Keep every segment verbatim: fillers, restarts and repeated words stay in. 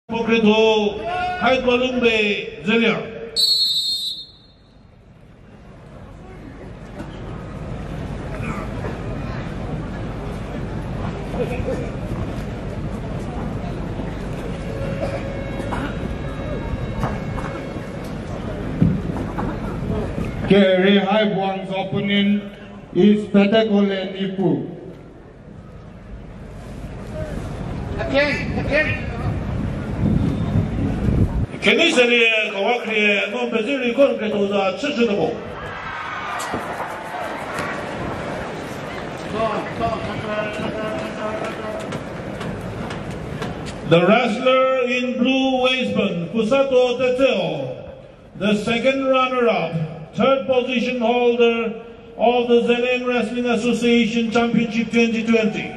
Pokreto, Haidt Walungbe, Zelia. Kerry Haibuang's opponent is Petekole Nipu. Kenei seli kawakri non beziri kon keto za chüchütabo. The wrestler in blue waistband, Pusato Tetseo. The second runner-up, third position holder of the Zeliang Wrestling Association Championship twenty twenty.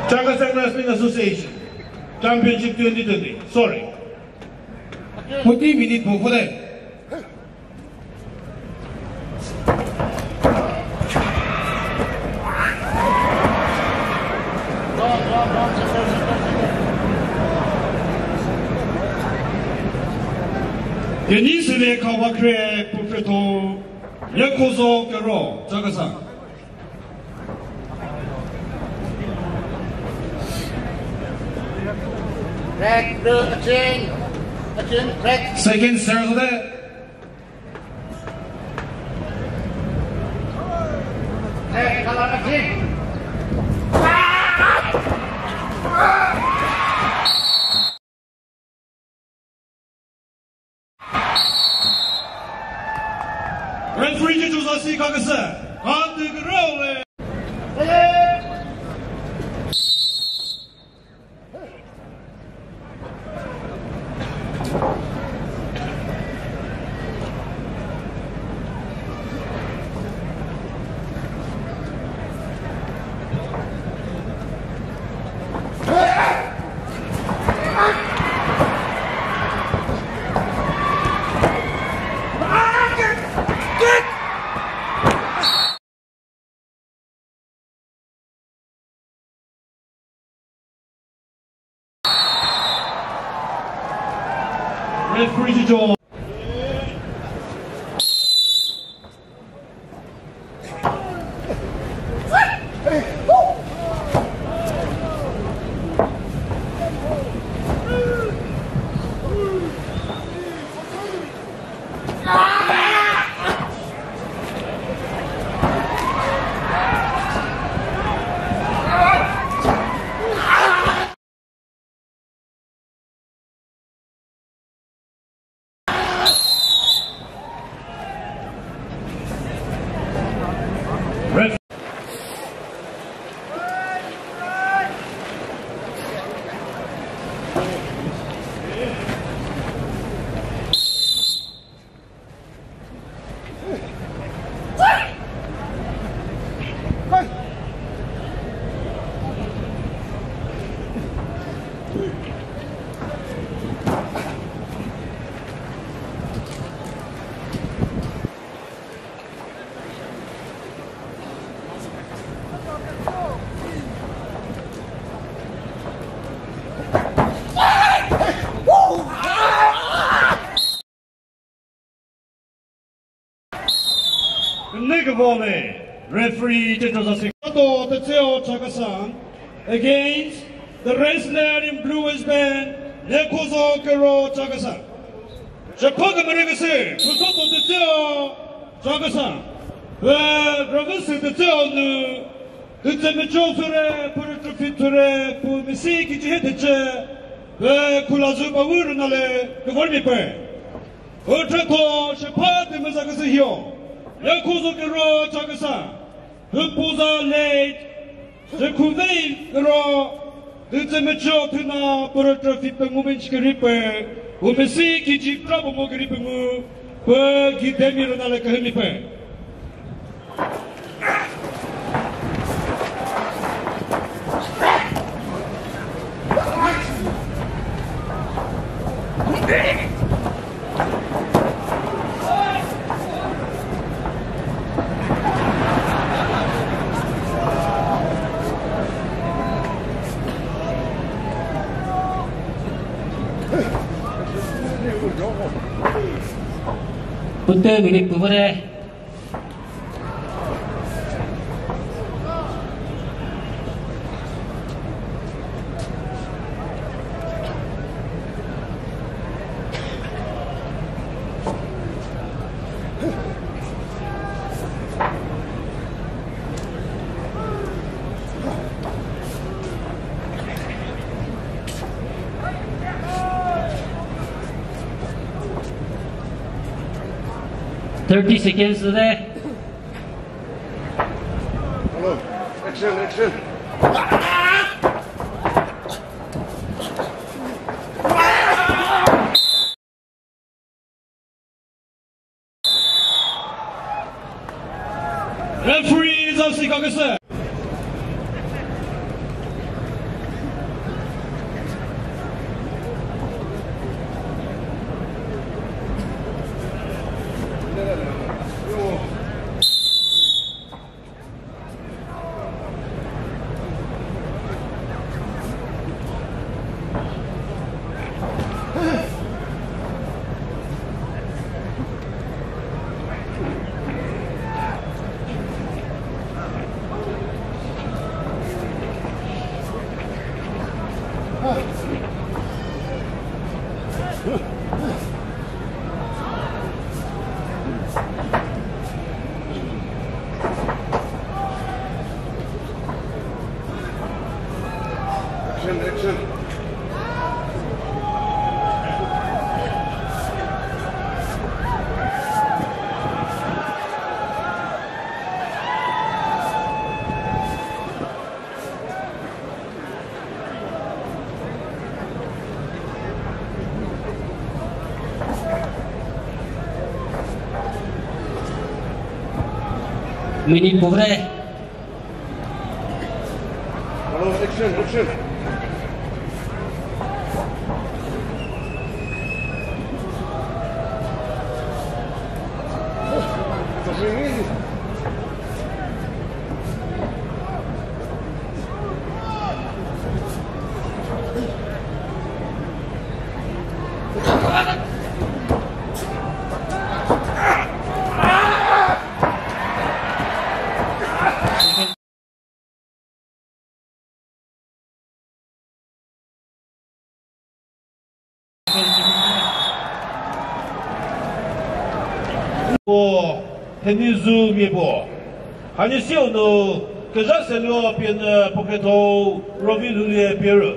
Chakhesang Wrestling Association Championship twenty twenty. Sorry. Forty minute bu khode. Kenei seli kawakri pufeto, Yekhozo Kero, Chakhesang. Track, the, a chain, a chain, track. Second serve there. Referee ji chozasi kakese. Kandikiro le. Referee ji cho. Negavone, referee Teto Zasikato Tetseo Chakhesang against the wrestler in blue waistband, Yekhozo Kero Chakhesang. Chapaka Marikasi, Pusato Tetseo Chakhesang. Ve Ravasi Tetseo nu, Tetsemicho Sure, Puru Trophy Ture, Pu Misi Kichihe Teche, ve Kulazu Bawu Runale, Kuvormi Pe. Utreto shepha tümüza küsü hio. Yekhozo Kero Chakhesang. Hüpuza late. Shekhuve Kero. Tetsemicho Thüna Puru Trophy pe ngumen chikiri pe. Umisi kiji trabo mo kiri pe ngu. Pe gidemi runa le kahemi pe. Pütü minute püvüre. Thirty seconds left. Hello. Action, action. Referee za sika küsü. Action, action. Minute püvüre. Hello, action, action. Po, theni zu mi po. Hani siu nu, küzha selü pin, eh, poketho, Rovi Lulie Pierre.